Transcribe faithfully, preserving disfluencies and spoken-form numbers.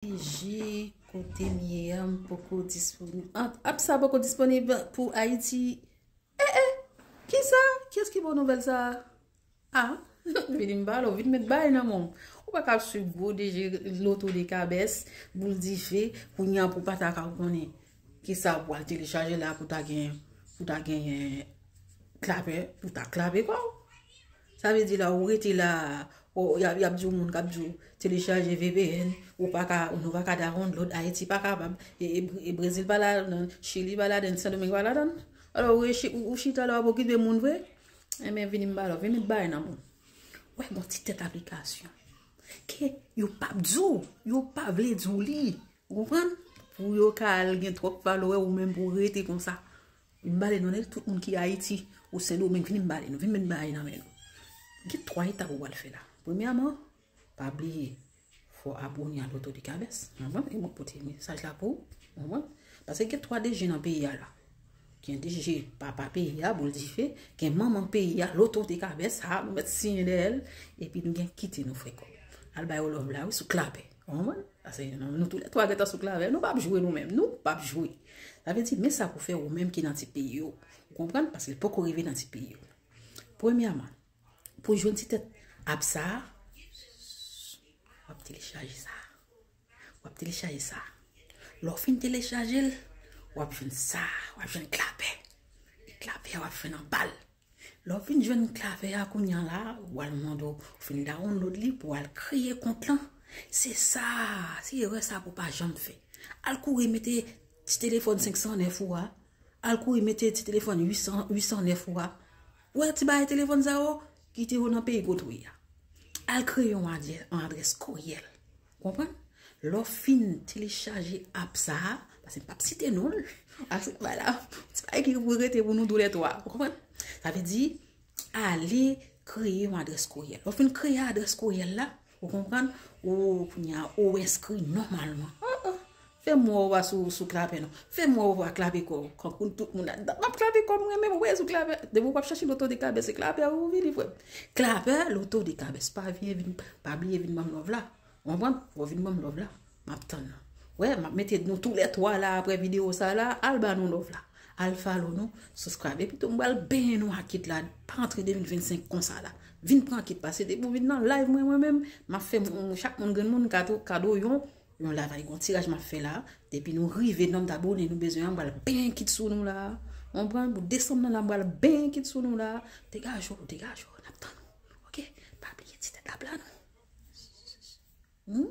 J, kote m ye a, m poko disponib. An, app sa poko disponib pou Ayiti. Eh, eh, kisa? Kiyès ki ba w nouvèl sa a? Ah, vini m pale w, vin met bagay nan men w. Ou pa ka ap swiv gwo D J Loto de Kabès, boul dife, kounye a pou w pa ta ka konnen kisa pou w al telechaje la pou w ta gen, pou w ta genyen klapè, pou w ta klapè kò w. Sa vle di la, ou rete la, ou, y ap, y ap di w moun k ap di w telechaje V P N, ou pa ka, nou pa ka download, Ayiti pa kapab, e, e, e Brezil pa ladan, Chili pa ladan, Sendomeng pa ladan. Alò, ou, rechi- ou, ou chita la, w ap okipe moun vre? Enben, vini m ba lòv, vini m bay nan moun. Wè, gon ti tèt aplikasyon. Ke yo p ap di w, yo pa vle di w li. Ou konprann? Pou yo ka al gen twòp follower ou menm pou w rete konsa. M bale nou nèt tout moun ki Ayiti ou Sendomeng, vini m bale nou, vini m bale nan men nou. Gen twa etap ou pral fè la. Premyèman, pa bliye, fò abone a Loto de Kabès. Konprann? E mwen pote mesaj la pou ou. Konprann? Paske gen twa D J nan peyi a la. Gen D J papa peyi a, boul dife, gen manman peyi a, Loto de Kabès, sa nou mèt siyen dèyè l, epi nou gen kite nou fè kòb. Al bay yo lòv la, wi, sou klapè. Konprann? Paske nou, nou toulètwa gentan sou klapè, nou p ap jwe nou menm, nou p ap jwe. Sa vle di, men sa pou fè ou menm ki nan ti peyi w. Ou konprann? Paske l poko rive nan ti peyi w. Premyèman, pou jwenn ti tèt app sa a, w ap telechaje sa. W ap telechaje sa. Lè w fin telechaje l, w ap jwenn sa, w ap jwenn klapè. E klapè a w ap jwenn anba l. Lè w fin jwenn klapè a kounye a la, w al mande w, w fin download li pou w al kreye kont lan. Se sa, se erè sa pou w pa janm fè. Al kouri mete ti telefòn senk san nèf ou a, al kouri mete ti telefòn uit san, uit san nèf ou a. Ou wè ti bagay telefòn sa yo, kite yo nan peyi kote w ye a. Al kreye yon adrè- yon adrès koryèl. Konprann? Lè w fin telechaje app sa a, paske m p ap site non l, paske, vwala, ti bagay ki pou rete pou nou toulètwa. Ou konprann? Sa vle di, ale kreye yon adrès koryèl. Lè w fin kreye adrès koryèl la, ou konprann? Ou, kounye a, ou enskri nòmalman. Ah, ah. Fè m wè w pa sou, sou klapè non. Fè m wè w pa klapè kò w. Kankou tout moun la. M ap klapè kò m, mwen menm, ou wè sou klapè. Depi w ap chache Loto de Kabès, se klapè ou vini, frè m. Klapè, Loto de Kabès. Pa vin, vin, pa bliye vin ban m lòv la. Ou konprann? Fò w vin ban m lòv la. M ap tann nou. Wè, m ap mete nou toulètwa la apre videyo sa la. Al ba nou lòv la. Al follow nou, subscribe. Epi tou, m pral benyen nou ak kit la. Pa antre de mil vennsenk konsa la. Vin pran kit, paske depi w vin nan live mwen, mwen menm, m ap fè moun, chak moun, grenn moun, kado, kado yon, yon live, gon tiraj m ap fè la. Depi nou rive nonm abone nou bezwen an, m pral benyen kit sou nou la. Konprann? Pou desanm nan la, m pral benyen kit sou nou la. Degaje w, degaje w, n ap tann ou. Oke? Pa bliye ti tèt la pla non. Hmm?